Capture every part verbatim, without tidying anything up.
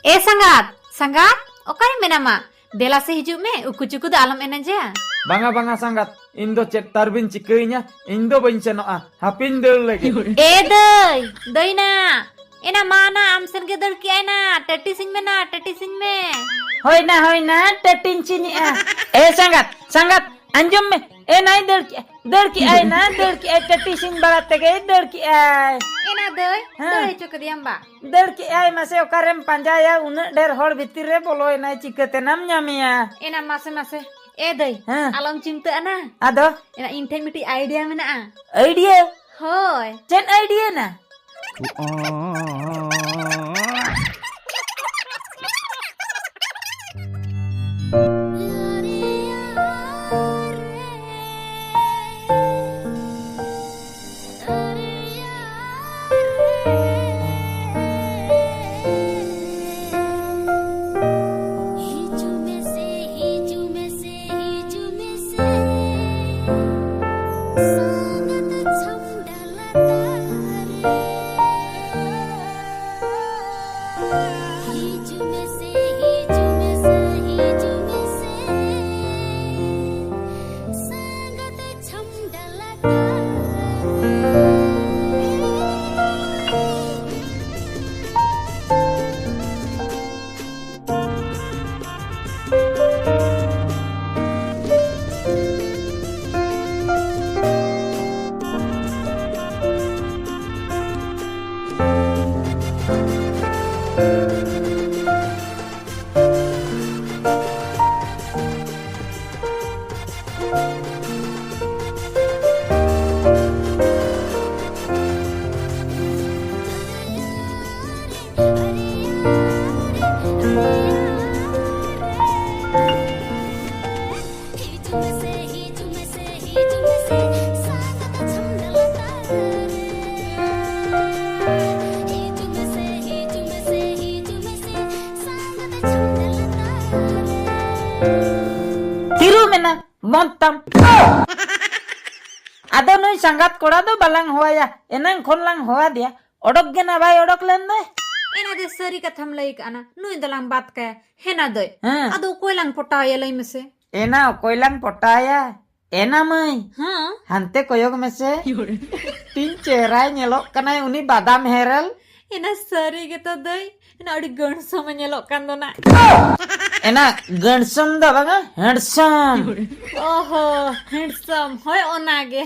ᱮ ᱥᱟᱸᱜᱟᱛ, ᱥᱟᱸᱜᱟᱛ, ᱚᱠᱟᱨᱮ ᱢᱮᱱᱟᱢᱟ? ᱫᱮᱞᱟ ᱥᱮ ᱦᱤᱡᱩᱜ ᱢᱮ, ᱩᱠᱩ ᱪᱩᱠᱩ ᱫᱚ ᱟᱞᱚᱢ ᱮᱱᱮᱡᱟ᱾ ᱵᱟᱝᱟ, ᱵᱟᱝᱟ ᱥᱟᱸᱜᱟᱛ, ᱤᱧ ᱫᱚ ᱪᱮᱫ ᱛᱟᱨ ᱵᱤᱱ ᱪᱤᱠᱟᱹᱭᱤᱧᱟ? ᱤᱧ ᱫᱚ ᱵᱟᱹᱧ ᱥᱮᱱᱚᱜᱼᱟ, ᱦᱟᱯᱤᱧ ᱫᱟᱹᱲ ᱞᱮᱜᱮ᱾ ᱮ ᱫᱟᱹᱭ, ᱫᱟᱹᱭᱱᱟ, ᱮᱱᱟ ᱢᱟ ᱱᱟ ᱟᱢ ᱥᱮᱱ ᱜᱮ ᱫᱟᱹᱲ ᱠᱮᱜᱼᱟᱭ ᱱᱟ, ᱴᱟᱹᱴᱤ ᱥᱤᱧ ᱢᱮ ᱱᱟ, ᱴᱟᱹᱴᱤ ᱥᱤᱧ ᱢᱮ᱾ ᱦᱳᱭ ᱱᱟ, ᱦᱳᱭ ᱱᱟ, ᱴᱟᱹᱴᱤᱧ ᱪᱤᱱᱤᱜᱼᱟ᱾ ᱮ ᱥᱟᱸᱜᱟᱛ, ᱥᱟᱸᱜᱟᱛ, ᱟᱸᱡᱚᱢ ᱢᱮ, ᱮ ᱱᱟᱭ ᱫᱟᱹᱲ ᱠᱮᱜᱼᱟᱭ, ᱫᱟᱹᱲ ᱠᱮᱜᱼᱟᱭ ᱱᱟ, ᱫᱟᱹᱲ ᱠᱮᱜᱼᱟᱭ, ᱴᱟᱹᱴᱤ ᱥᱤᱧ ᱵᱟᱲᱟ ᱛᱮᱜᱮᱭ ᱫᱟᱹᱲ ᱠᱮᱜᱼᱟᱭ᱾ ᱮᱱᱟ ᱫᱟᱹᱭ, ᱦᱮᱸ᱾ ᱫᱟᱹᱲ ᱦᱚᱪᱚ ᱠᱮᱫᱮᱭᱟᱢ ᱵᱟ? ᱫᱟᱹᱲ ᱠᱮᱜᱼᱟᱭ, ᱢᱟᱥᱮ ᱚᱠᱟᱨᱮᱢ ᱯᱟᱸᱡᱟᱭᱟ? ᱩᱱᱟᱹᱜ ᱰᱷᱮᱨ ᱦᱚᱲ ᱵᱷᱤᱛᱤᱨ ᱨᱮ ᱵᱚᱞᱚᱭᱮᱱᱟᱭ, ᱪᱤᱠᱟᱹᱛᱮᱱᱟᱢ ᱧᱟᱢᱮᱭᱟ? ᱮᱱᱟ ᱢᱟᱥᱮ ᱢᱟᱥᱮ, ᱮ ᱫᱟᱹᱭ, ᱦᱮᱸ᱾ ᱟᱞᱚᱢ ᱪᱤᱱᱛᱟᱹᱜᱼᱟ ᱱᱟ᱾ ᱟᱫᱚ? ᱮᱱᱟ ᱤᱧ ᱴᱷᱮᱱ ᱢᱤᱫᱴᱤᱡ idea ᱢᱮᱱᱟᱜᱼᱟ᱾ Idea? ᱦᱳᱭ᱾ ᱪᱮᱫ idea ᱱᱟ? ᱦᱤᱡᱩᱜ ᱢᱮᱥᱮ, ᱦᱤᱡᱩᱜ ᱢᱮᱥᱮ, ᱦᱤᱡᱩᱜ ᱢᱮᱥᱮ, ᱥᱟᱸᱜᱟᱛ ᱪᱷᱟᱢᱰᱟ ᱞᱟᱛᱟᱨ ᱨᱮ᱾ ᱦᱤᱡᱩᱜ ᱢᱮᱥᱮ, ᱦᱤᱡᱩᱜ ᱢᱮᱥᱮ, ᱦᱤᱡᱩᱜ ᱢᱮᱥᱮ, ᱥᱟᱸᱜᱟᱛ ᱪᱷᱟᱢᱰᱟ ᱞᱟᱛᱟᱨ ᱨᱮ᱾ ᱦᱤᱡᱩᱜ ᱢᱮᱥᱮ, ᱦᱤᱡᱩᱜ ᱢᱮᱥᱮ, ᱦᱤᱡᱩᱜ ᱢᱮᱥᱮ, ᱥᱟᱸᱜᱟᱛ ᱪᱷᱟᱢᱰᱟ ᱞᱟᱛᱟᱨ ᱨᱮ᱾ ᱦᱤᱡᱩᱜ ᱢᱮᱥᱮ, ᱦᱤᱡᱩᱜ ᱢᱮᱥᱮ, ᱦᱤᱡᱩᱜ ᱢᱮᱥᱮ, ᱥᱟᱸᱜᱟᱛ ᱪᱷᱟᱢᱰᱟ ᱞᱟᱛᱟᱨ ᱨᱮ᱾ ᱛᱤᱨᱩ ᱢᱮᱱᱟ, ᱵᱚᱸᱫᱽ ᱛᱟᱢ᱾ ᱟᱫᱚ ᱱᱩᱭ ᱥᱟᱸᱜᱟᱛ ᱠᱚᱲᱟ ᱫᱚ ᱵᱟᱞᱟᱝ ᱦᱚᱦᱚᱣᱟᱭᱟ, ᱮᱱᱟᱝ ᱠᱷᱚᱱ ᱞᱟᱝ ᱦᱚᱦᱚᱣᱟᱫᱮᱭᱟ᱾ ᱚᱰᱚᱠ ᱜᱮ ᱱᱟ ᱵᱟᱭ ᱚᱰᱚᱠ ᱞᱮᱱ ᱫᱚᱭ᱾ ᱮᱱᱟ ᱫᱮ, ᱥᱟᱹᱨᱤ ᱠᱟᱛᱷᱟᱢ ᱞᱟᱹᱭ ᱠᱟᱜᱼᱟ ᱱᱟ, ᱱᱩᱭ ᱫᱚᱞᱟᱝ ᱵᱟᱫ ᱠᱟᱭᱟ᱾ ᱦᱮᱱᱟ ᱫᱟᱹᱭ, ᱦᱮᱸ᱾ ᱟᱫᱚ ᱚᱠᱚᱭ ᱞᱟᱝ ᱯᱚᱴᱟᱣᱟᱭᱟ ᱞᱟᱹᱭ ᱢᱮᱥᱮ? ᱮᱱᱟ ᱚᱠᱚᱭ ᱞᱟᱝ ᱯᱚᱴᱟᱣᱟᱭᱟ? ᱮᱱᱟ ᱢᱟᱹᱭ, ᱦᱮᱸ᱾ ᱦᱟᱱᱛᱮ ᱠᱚᱭᱚᱜ ᱢᱮᱥᱮ᱾ ᱛᱤᱱ ᱪᱮᱦᱨᱟᱭ ᱧᱮᱞᱚᱜ ᱠᱟᱱᱟᱭ ᱩᱱᱤ ᱵᱟᱫᱟᱢ ᱦᱮᱨᱮᱞ᱾ ᱮᱱᱟ ᱥᱟᱹᱨᱤ ᱜᱮᱛᱚ ᱫᱟᱹᱭ, ᱮᱱᱟ ᱟᱹᱰᱤ ᱜᱟᱹᱱᱥᱚᱢ ᱮ ᱧᱮᱞᱚᱜ ᱠᱟᱱ ᱫᱚ ᱱᱟ᱾ ᱮᱱᱟ ᱜᱟᱹᱱᱥᱚᱢ ᱫᱚ ᱵᱟᱝᱟ, ᱦᱮᱸᱰᱥᱚᱢ᱾ ᱚᱦᱚ, ᱦᱮᱸᱰᱥᱚᱢ, ᱦᱳᱭ ᱚᱱᱟ ᱜᱮ᱾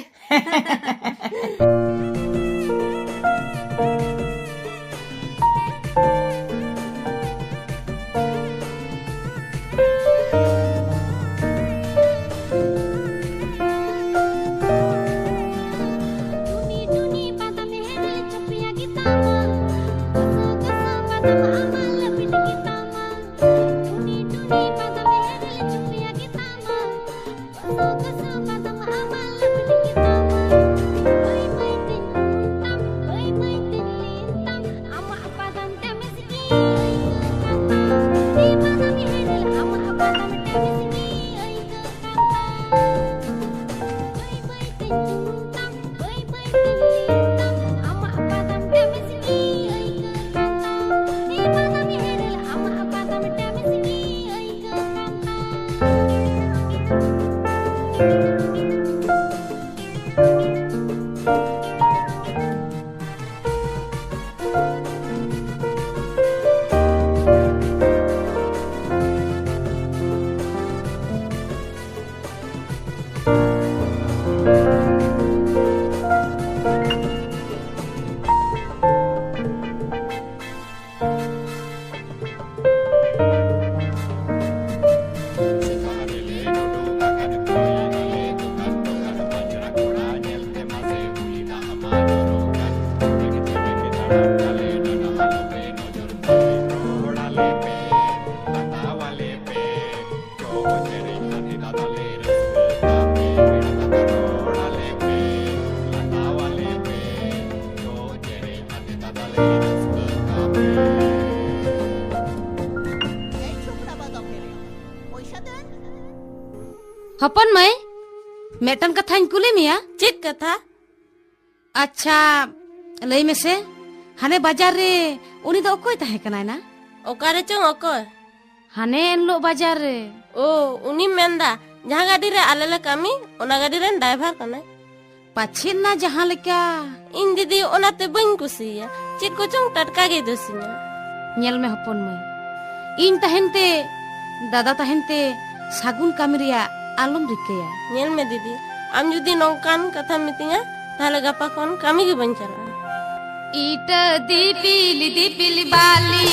ᱦᱚᱯᱚᱱ ᱢᱟᱹᱭ, ᱢᱤᱫᱴᱟᱝ ᱠᱟᱛᱷᱟᱧ ᱠᱩᱞᱤ ᱢᱮᱭᱟ᱾ ᱪᱮᱫ ᱠᱟᱛᱷᱟ? ᱟᱪᱪᱷᱟ, ᱞᱟᱹᱭ ᱢᱮᱥᱮ, ᱦᱟᱱᱮ ᱵᱟᱡᱟᱨ ᱨᱮ ᱩᱱᱤ ᱫᱚ ᱚᱠᱚᱭ ᱛᱟᱦᱮᱸ ᱠᱟᱱᱟᱭ ᱱᱟ? ᱚᱠᱟᱨᱮ ᱪᱚᱝ ᱚᱠᱚᱭ? ᱦᱟᱱᱮ ᱮᱱᱦᱤᱞᱳᱜ ᱵᱟᱡᱟᱨ ᱨᱮ᱾ ᱳ, ᱩᱱᱤᱢ ᱢᱮᱱᱫᱟ ᱡᱟᱦᱟᱸ ᱜᱟᱹᱰᱤ ᱨᱮ ᱟᱞᱮ ᱞᱮ ᱠᱟᱹᱢᱤ, ᱚᱱᱟ ᱜᱟᱹᱰᱤ ᱨᱮᱱ ᱰᱟᱭᱵᱷᱟᱨ ᱠᱟᱱᱟᱭ᱾ ᱯᱟᱪᱷᱮᱫ ᱱᱟ ᱡᱟᱦᱟᱸ ᱞᱮᱠᱟ᱾ ᱤᱧ ᱫᱤᱫᱤ ᱚᱱᱟᱛᱮ ᱵᱟᱹᱧ ᱠᱩᱥᱤᱭᱟᱭᱟ, ᱪᱮᱫ ᱠᱚᱪᱚᱝ ᱴᱟᱴᱠᱟ ᱜᱮᱭ ᱫᱳᱥᱤᱧᱟ᱾ ᱧᱮᱞ ᱢᱮ ᱦᱚᱯᱚᱱ ᱢᱟᱹᱭ, ᱤᱧ ᱛᱟᱦᱮᱱ ᱛᱮ, ᱫᱟᱫᱟ ᱛᱟᱦᱮᱱ ᱛᱮ ᱥᱟᱹᱜᱩᱱ ᱠᱟᱹᱢᱤ ᱨᱮᱭᱟᱜ ᱟᱞᱚᱢ ᱨᱤᱠᱟᱹᱭᱟ᱾ ᱧᱮᱞ ᱢᱮ ᱫᱤᱫᱤ, ᱟᱢ ᱡᱩᱫᱤ ᱱᱚᱝᱠᱟᱱ ᱠᱟᱛᱷᱟᱢ ᱢᱤᱛᱟᱹᱧᱟ, ᱛᱟᱦᱞᱮ ᱜᱟᱯᱟ ᱠᱷᱚᱱ ᱠᱟᱹᱢᱤ ᱜᱮ ᱵᱟᱹᱧ ᱪᱟᱞᱟᱜᱼᱟ᱾ ᱤᱴᱟᱹ ᱫᱤᱯᱤᱞ ᱫᱤᱯᱤᱞ ᱵᱟᱞᱤ